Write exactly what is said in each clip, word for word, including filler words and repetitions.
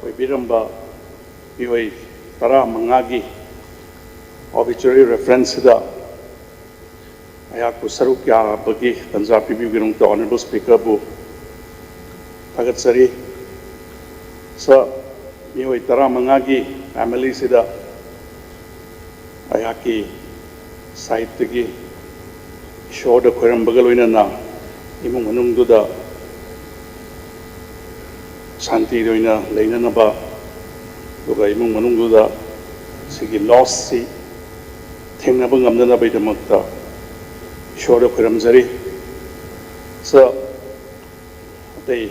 ꯑꯣꯏꯕꯤꯔꯝꯕ ꯃꯤꯑꯣꯏ ꯇꯔꯥꯃꯉꯥꯒꯤ obituary referenceꯁꯤꯗ ꯑꯩꯍꯥꯛꯄꯨ ꯁꯔꯨꯛ ꯌꯥꯕꯒꯤ ꯇꯥꯟꯖꯥ ꯄꯤꯕꯤꯕꯒꯤꯗꯃꯛꯇ Honourable Speakerꯕꯨ ꯊꯥꯒꯠꯆꯔꯤ꯫ ꯁ ꯃꯤꯑꯣꯏ ꯇꯔꯥꯃꯉꯥꯒꯤ familyꯁꯤꯗ ꯑꯩꯍꯥꯛꯀꯤ sideꯇꯒꯤ ꯏꯁꯣꯔꯗ ꯈꯣꯏꯔꯝꯕꯒ ꯂꯣꯏꯅꯅ ꯏꯃꯨꯡ ꯃꯅꯨꯡꯗꯨꯗ ꯁꯥꯟꯇꯤꯗ ꯑꯣꯏꯅ ꯂꯩꯅꯅꯕ, ꯑꯗꯨꯒ ꯏꯃꯨꯡ ꯃꯅꯨꯡꯗꯨꯗ ꯁꯤꯒꯤ lossꯁꯤ ꯊꯦꯡꯅꯕ ꯉꯝꯅꯅꯕꯒꯤꯗꯃꯛꯇ ꯏꯁꯣꯔꯗ ꯈꯣꯏꯔꯝꯖꯔꯤ꯫ ꯁ ꯑꯇꯩ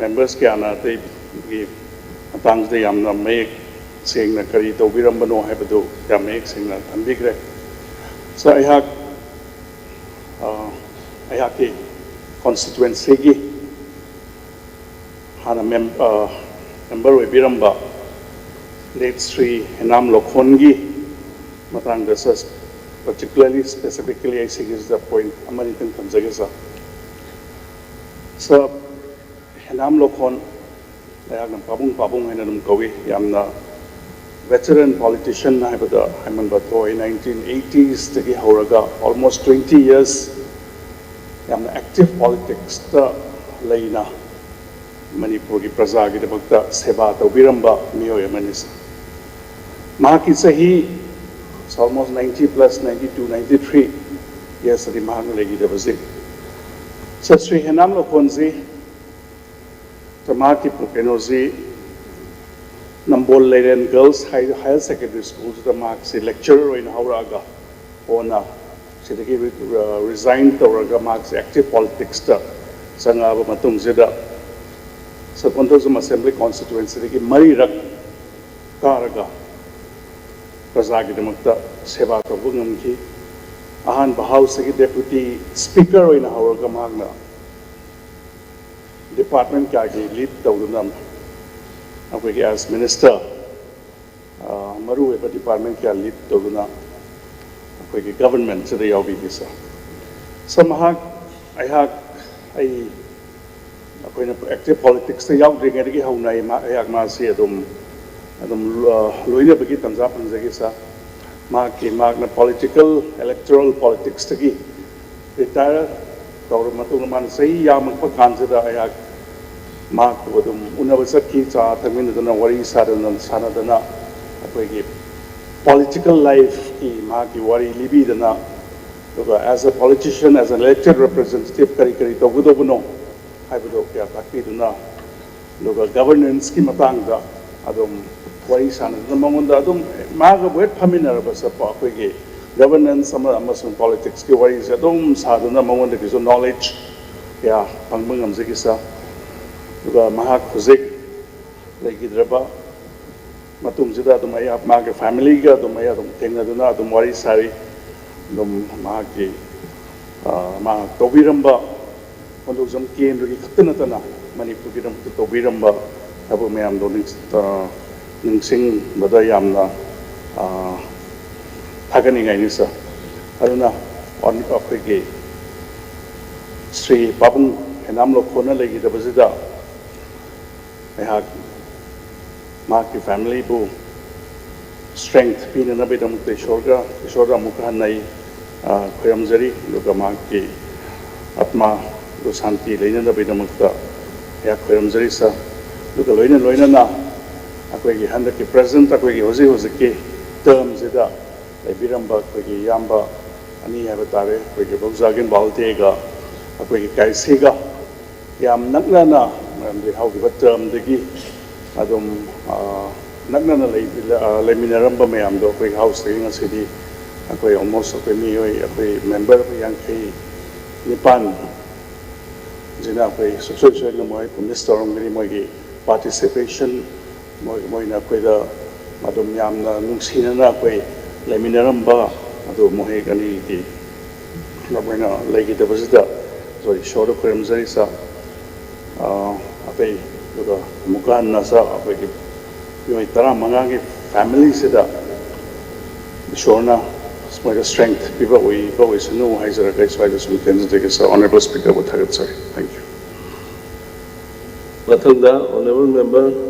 members ꯀꯌꯥꯅ ꯑꯇꯩꯒꯤ ꯃꯇꯥꯡꯁꯤꯗ ꯌꯥꯝꯅ ꯃꯌꯦꯛ ꯁꯦꯡꯅ ꯀꯔꯤ ꯇꯧꯕꯤꯔꯝꯕꯅꯣ ꯍꯥꯏꯕꯗꯨ ꯌꯥꯝ ꯃꯌꯦꯛ ꯁꯦꯡꯅ ꯊꯝꯕꯤꯈ꯭ꯔꯦ꯫ ꯁ ꯑꯩꯍꯥꯛ ꯑ, ꯑꯩꯍꯥꯛꯀꯤ constituencyꯒꯤ ꯍꯥꯟꯅ ꯃꯦꯝ-, ꯑ, member ꯑꯣꯏꯕꯤꯔꯝꯕ late ꯁ꯭ꯔꯤ ꯍꯦꯅꯥꯝ ꯂꯣꯈꯣꯟꯒꯤ ꯃꯇꯥꯡꯗ ꯁ particularly specifically ꯑꯩ ꯁꯤꯒꯤꯁꯤꯗ point ꯑꯃꯅꯤꯇꯪ ꯊꯝꯖꯒꯦ ꯁ꯫ ꯁ ꯍꯦꯅꯥꯝ ꯂꯣꯈꯣꯟ ꯑꯩꯍꯥꯛꯅ ꯄꯥꯕꯨꯡ ꯄꯥꯕꯨꯡ ꯍꯥꯏꯅ ꯑꯗꯨꯝ ꯀꯧꯏ꯫ ꯌꯥꯝꯅ veteran politician ꯍꯥꯏꯕꯗ ꯍꯥꯏꯃꯟꯕ ꯊꯣꯛꯑꯣꯏ꯫ Nineteen eightiesꯇꯒꯤ ꯍꯧꯔꯒ almost twenty years ꯌꯥꯝꯅ active politicsꯇ ꯂꯩꯅ ꯃꯅꯤꯄꯨꯔꯒꯤ ꯄ꯭ꯔꯖꯥꯒꯤꯗꯃꯛꯇ ꯁꯦꯕꯥ ꯇꯧꯕꯤꯔꯝꯕ ꯃꯤꯑꯣꯏ ꯑꯃꯅꯤ꯫ ꯃꯍꯥꯛꯀꯤ ꯆꯍꯤ almost ninety plus, ninety two, ninety three yearsꯇꯗꯤ ꯃꯍꯥꯛꯅ ꯂꯩꯈꯤꯗꯕꯁꯦ꯫ ꯁ ꯁ꯭ꯔꯤ ꯍꯦꯅꯥꯝ ꯂꯣꯈꯣꯟꯁꯤ ꯃꯍꯥꯛꯀꯤ ꯀꯩꯅꯣꯁꯤ ꯅꯝꯕꯣꯜ ꯂꯩꯔꯦꯟ Girls High, Higher Secondary Schoolꯁꯤꯗ ꯃꯍꯥꯛꯁꯤ lecturer ꯑꯣꯏꯅ ꯍꯧꯔꯛꯑꯒ ꯀꯣꯟꯅ ꯁꯤꯗꯒꯤ ꯔꯤ-, ꯑ, resign ꯇꯧꯔꯒ ꯃꯍꯥꯛꯁꯦ active politicsꯇ ꯆꯪꯉꯛꯑꯕ ꯃꯇꯨꯡꯁꯤꯗ ꯁ ꯀꯣꯟꯊꯧꯖꯝ Assembly constituencyꯗꯒꯤ ꯃꯔꯤꯔꯛ ꯀꯥꯔꯒ ꯄ꯭ꯔꯖꯥꯒꯤꯗꯃꯛꯇ ꯁꯦꯕꯥ ꯇꯧꯕ ꯉꯝꯈꯤ꯫ ꯑꯍꯥꯟꯕ Houseꯇꯒꯤ Deputy Speaker ꯑꯣꯏꯅ ꯍꯧꯔꯒ ꯃꯍꯥꯛꯅ department ꯀꯌꯥꯒꯤ lead ꯇꯧꯗꯨꯅ ꯑꯩꯈꯣꯏꯒꯤ as minister, ꯑ, ꯃꯔꯨꯑꯣꯏꯕ department ꯀꯌꯥ lead ꯇꯧꯗꯨꯅ ꯑꯩꯈꯣꯏꯒꯤ governmentꯁꯤꯗ ꯌꯥꯎꯕꯤꯈꯤ ꯁ꯫ ꯁ ꯃꯍꯥꯛ, ꯑꯩꯍꯥꯛ, ꯑꯩ, ꯑꯩꯈꯣꯏꯅ ꯑꯦꯛꯇꯤꯚ ꯄꯣꯂꯤꯇꯤꯛꯁꯇ ꯌꯥꯎꯗ꯭ꯔꯤꯉꯩꯗꯒꯤ ꯍꯧꯅ ꯑꯩ ꯃꯍꯥꯛ, ꯑꯩꯍꯥꯛ ꯃꯥꯁꯤ ꯑꯗꯨꯝ ꯑꯗꯨꯝ ꯑ, ꯂꯣꯏꯅꯕꯒꯤ ꯇꯥꯟꯖꯥ ꯐꯪꯖꯈꯤ ꯁꯥꯔ꯫ ꯃꯍꯥꯛꯀꯤ ꯃꯍꯥꯛꯅ ꯄꯣꯂꯤꯇꯤꯀꯦꯜ ꯏꯂꯦꯛꯇꯣꯔꯦꯜ ꯄꯣꯂꯤꯇꯤꯛꯁꯇꯒꯤ ꯔꯤꯇꯥꯌꯔ ꯇꯧꯔꯕ ꯃꯇꯨꯡꯗ ꯃꯥꯅ ꯆꯍꯤ ꯌꯥꯝꯃꯛꯄ ꯀꯥꯟꯁꯤꯗ ꯑꯩꯍꯥꯛ ꯃꯍꯥꯛꯄꯨ ꯑꯗꯨꯝ ꯎꯅꯕ ꯆꯠꯈꯤ꯫ ꯆꯥ ꯊꯛꯃꯤꯟꯅꯗꯅ ꯋꯥꯔꯤ ꯁꯥꯗꯅ ꯁꯥꯟꯅꯗꯅ ꯑꯩꯈꯣꯏꯒꯤ ꯄꯣꯂꯤꯇꯤꯀꯦꯜ ꯂꯥꯏꯐꯀꯤ ꯃꯍꯥꯛꯀꯤ ꯋꯥꯔꯤ ꯂꯤꯕꯤꯗꯅ, ꯑꯗꯨꯒ as a politician, as an elected representative ꯀꯔꯤ ꯀꯔꯤ ꯇꯧꯒꯗꯧꯕꯅꯣ ꯍꯥꯏꯕꯗꯣ ꯀꯌꯥ ꯇꯥꯛꯄꯤꯗꯨꯅ, ꯑꯗꯨꯒ ꯒꯕꯔꯅꯦꯟꯁꯀꯤ ꯃꯇꯥꯡꯗ ꯑꯗꯨꯝ ꯋꯥꯔꯤ ꯁꯥꯟꯅꯗꯨꯅ ꯃꯉꯣꯟꯗ ꯑꯗꯨꯝ ꯃꯥꯒꯕꯨ ꯍꯦꯛ ꯐꯝꯃꯤꯟꯅꯔꯕ ꯆꯠꯄ ꯑꯩꯈꯣꯏꯒꯤ ꯒꯕꯔꯅꯦꯟꯁ ꯑꯃ ꯑꯃꯁꯨꯡ ꯄꯣꯂꯤꯇꯤꯛꯁꯀꯤ ꯋꯥꯔꯤꯁꯦ ꯑꯗꯨꯝ ꯁꯥꯗꯨꯅ ꯃꯉꯣꯟꯗꯒꯤꯁꯨ ꯅꯣꯂꯦꯖ ꯀꯌꯥ ꯐꯪꯕ ꯉꯝꯖꯈꯤ ꯁꯥꯔ꯫ ꯑꯗꯨꯒ ꯃꯍꯥꯛ ꯍꯧꯖꯤꯛ ꯂꯩꯈꯤꯗ꯭ꯔꯕ ꯃꯇꯨꯡꯁꯤꯗ ꯑꯗꯨꯝ ꯑꯩ ꯃꯥꯒꯤ ꯐꯦꯃꯤꯂꯤꯒ ꯑꯗꯨꯝ ꯑꯩ ꯑꯗꯨꯝ ꯊꯦꯡꯅꯗꯨꯅ ꯑꯗꯨꯝ ꯋꯥꯔꯤ ꯁꯥꯔꯤ꯫ ꯑꯗꯨꯝ ꯃꯍꯥꯛꯀꯤ, ꯑ, ꯃꯍꯥꯛ ꯇꯧꯕꯤꯔꯝꯕ ꯍꯣꯟꯗꯣꯛꯆꯝ ꯀꯦꯟꯗ꯭ꯔꯒꯤ ꯈꯛꯇ ꯅꯠꯇꯅ ꯃꯅꯤꯄꯨꯔꯒꯤꯗꯃꯛꯇ ꯇꯧꯕꯤꯔꯝꯕ ꯊꯕꯛ ꯃꯌꯥꯝꯗꯣ ꯅꯤꯡ-, ꯑ, ꯅꯤꯡꯁꯤꯡꯕꯗ ꯌꯥꯝꯅ, ꯑ, ꯊꯥꯒꯠꯅꯤꯡꯉꯥꯏꯅꯤ ꯁꯥꯔ꯫ ꯑꯗꯨꯅ ꯑꯩꯈꯣꯏꯒꯤ ꯁ꯭ꯔꯤ ꯄꯥꯕꯨꯡ ꯍꯦꯅꯥꯝ ꯂꯣꯛꯈꯣꯅ ꯂꯩꯈꯤꯗꯕꯁꯤꯗ ꯑꯩꯍꯥꯛ ꯃꯍꯥꯛꯀꯤ ꯐꯦꯃꯤꯂꯤꯕꯨ ꯁ꯭ꯇꯔꯦꯡꯊ ꯄꯤꯅꯅꯕꯒꯤꯗꯃꯛꯇ ꯏꯁꯣꯔꯒ, ꯏꯁꯣꯔꯗ ꯑꯃꯨꯛꯀ ꯍꯟꯅ ꯑꯩ, ꯑ, ꯈꯣꯏꯔꯝꯖꯔꯤ꯫ ꯑꯗꯨꯒ ꯃꯍꯥꯛꯀꯤ ꯑꯥꯠꯃꯥꯗꯨ ꯁꯥꯟꯇꯤ ꯂꯩꯅꯅꯕꯒꯤꯗꯃꯛꯇ ꯑꯩꯍꯥꯛ ꯈꯣꯏꯔꯝꯖꯔꯤ ꯁꯥꯔ꯫ ꯑꯗꯨꯒ ꯂꯣꯏꯅ ꯂꯣꯏꯅꯅ ꯑꯩꯈꯣꯏꯒꯤ ꯍꯟꯗꯛꯀꯤ ꯄ꯭ꯔꯖꯦꯟꯠ ꯑꯩꯈꯣꯏꯒꯤ ꯍꯧꯖꯤꯛ ꯍꯧꯖꯤꯛꯀꯤ ꯇꯔꯝꯁꯤꯗ ꯂꯩꯕꯤꯔꯝꯕ ꯑꯩꯈꯣꯏꯒꯤ ꯏꯌꯥꯝꯕ ꯑꯅꯤ ꯍꯥꯏꯕ ꯇꯥꯔꯦ, ꯑꯩꯈꯣꯏꯒꯤ ꯕꯧꯖꯥꯒꯤꯟ ꯕꯥꯜꯇꯦꯒ ꯑꯩꯈꯣꯏꯒꯤ ꯀꯥꯏꯁꯤꯒ ꯌꯥꯝ ꯅꯛꯅꯅ, ꯃꯔꯝꯗꯤ ꯍꯧꯈꯤꯕ ꯇꯔꯝꯗꯒꯤ ꯑꯗꯨꯝ, ꯑ, ꯅꯛꯅꯅ ꯂꯩ-, ꯑ, ꯂꯩꯃꯤꯟꯅꯔꯝꯕ ꯃꯌꯥꯝꯗꯣ ꯑꯩꯈꯣꯏ ꯍꯥꯎꯁꯇꯒꯤ ꯉꯁꯤꯗꯤ ꯑꯩꯈꯣꯏ ꯑꯣꯜꯃꯣꯁ ꯑꯩꯈꯣꯏ ꯃꯤꯑꯣꯏ, ꯑꯩꯈꯣꯏ ꯃꯦꯝꯕꯔ ꯑꯩꯈꯣꯏ ꯌꯥꯡꯈꯩ ꯅꯤꯄꯥꯟ ꯁꯤꯅ ꯑꯩꯈꯣꯏ ꯁꯨꯡꯁꯣꯏ ꯁꯣꯏꯗꯅ ꯃꯣꯏ ꯃꯤꯁ ꯇꯧꯔꯝꯒꯅꯤ꯫ ꯃꯣꯏꯒꯤ ꯄꯥꯔꯇꯤꯁꯤꯄꯦꯁꯟ, ꯃꯣꯏ, ꯃꯣꯏꯅ ꯑꯩꯈꯣꯏꯗ ꯑꯗꯨꯝ ꯌꯥꯝꯅ ꯅꯨꯡꯁꯤꯅꯅ ꯑꯩꯈꯣꯏ ꯂꯩꯃꯤꯟꯅꯔꯝꯕ ꯑꯗꯨ ꯃꯈꯣꯏ ꯑꯅꯤꯒꯤ ꯃꯣꯏꯅ ꯂꯩꯈꯤꯗꯕꯁꯤꯗ ꯑꯩꯈꯣꯏ ꯏꯁꯣꯔꯗ ꯈꯨꯔꯨꯝꯖꯔꯤ ꯁꯥꯔ꯫ ꯑꯥ, ꯑꯇꯩ ꯑꯗꯨꯒ ꯑꯃꯨꯛꯀ ꯍꯟꯅ ꯁꯥꯔ ꯑꯩꯈꯣꯏꯒꯤ ꯃꯤꯑꯣꯏ ꯇꯔꯥꯃꯉꯥꯒꯤ ꯐꯦꯃꯤꯂꯤꯁꯤꯗ ꯏꯁꯣꯔꯅ ꯃꯣꯏꯗ ꯁ꯭ꯇꯔꯦꯡꯊ ꯄꯤꯕ ꯑꯣꯏꯕ ꯑꯣꯏꯁꯅꯨ ꯍꯥꯏꯖꯔꯒ ꯑꯩ ꯁ꯭ꯋꯥꯏꯗ ꯁꯨꯝ ꯇꯦꯟꯖꯖꯒꯦ ꯁꯥꯔ꯫ ꯑꯣꯅꯔꯦꯕꯜ ꯁ꯭ꯄꯤꯀꯔꯕꯨ ꯊꯥꯒꯠꯆꯔꯤ꯫ Thank you꯫ ꯃꯊꯪꯗ honourable member